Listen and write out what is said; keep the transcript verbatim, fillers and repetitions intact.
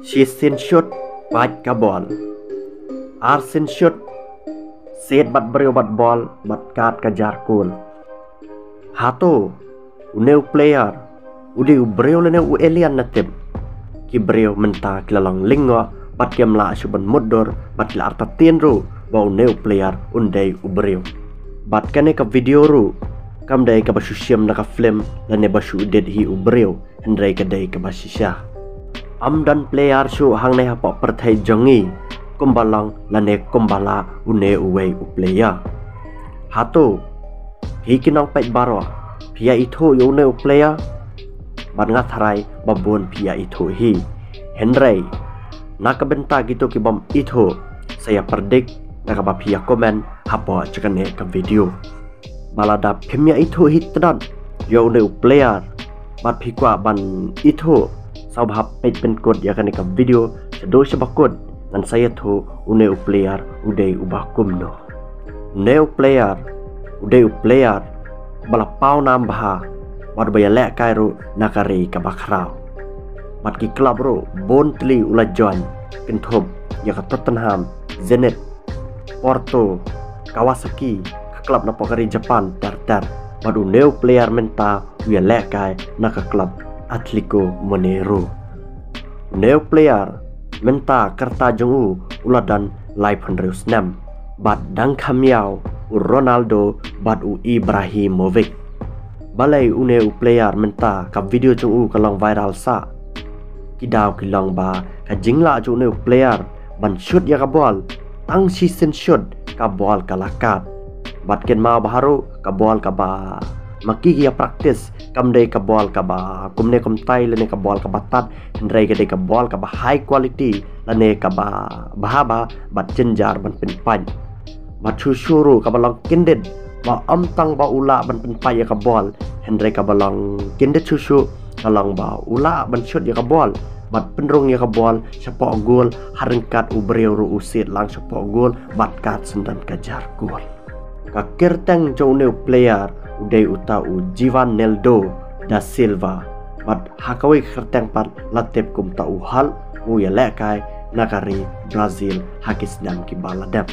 Shisien shot, pait ka bol. Arsien shot, siat bad briew bad bol, bad kat ka jar kol. Hato une u player u dei u briew lane u alien na tip? Ki briew mynta ki la long lyngngoh bad ki ym lah shuh ban mutdur bad ki la artatien ruh ba une u player un dei u briew. Bad kane ka video ruh kam dei kaba shu shim na ka film lane ba shu edit hi u briew, hynrei ka dei kaba shisha. Ym don player shuh hangne hapoh pyrthei jong ngi kumba long lane kumba lah une uwei u player. Hato phi ki nongpeit baroh phi ïa ithuh ïa une u player? Bad nga tharai ba bun phi ïa ithuh hi. Hynrei na ka bynta kito ki bym ithuh, sa ïa predict na kaba phi ïa comment hapoh jong kane ka video. Ba lada phim ïa ithuh hi tynat ïa une u player bad phi kwah ban ithuh, sngewbha peit pynkut ïa kane ka video shaduh shaba kut, ngan sa ïathuh une u player u dei uba kumno. Une u player u dei u player ba la paw nam bha bad ba ïalehkai ruh na ka ri kaba khraw. Bad ki club ruh bun tylli u la join, kynthup ïa ka Tottenham, Zenit, Porto, Kawasaki, ka club napoh ka ri Japan ter ter. Bad une u player mynta u ïalehkai na ka club Atletico Mineiro. Une u player mynta ka rta jong u u la don laiphew hynriew snem bad dang kham ïaw u Ronaldo bad u Ibrahimovic. Balei une u player mynta ka video jong u ka long viral sah? Ki daw ki long ba ka jinglah jong une u player ban shoot ïa ka bol, tang shisien shoot ka bol ka la kat. Bad kynmaw bha ruh ka bol kaba ma ki ki ïa practice kam dei ka bol kaba kumne kumtai lane ka bol kaba tad, hynrei ka dei ka bol kaba high quality lane kaba bha bha bad jynjar ban pynpait. Bad shuh shuh ruh kaba long kyndit ba ym tang ba u lah ban pynpait ïa ka bol, hynrei kaba long kyndit shuh shuh ka long ba u lah ban shoot ïa ka bol bad pynrung ïa ka bol shapoh goal, ha ryngkat u briew ruh u siat lang shapoh goal bad kat syndon ka jar goal. Ka kyrteng jong une u player u dei uta u Givanildo da Silva, bad ha kawei ka kyrteng pat la tip kum uta u Hulk, u ïalehkai na ka ri Brazil ha ki snem kiba la dep.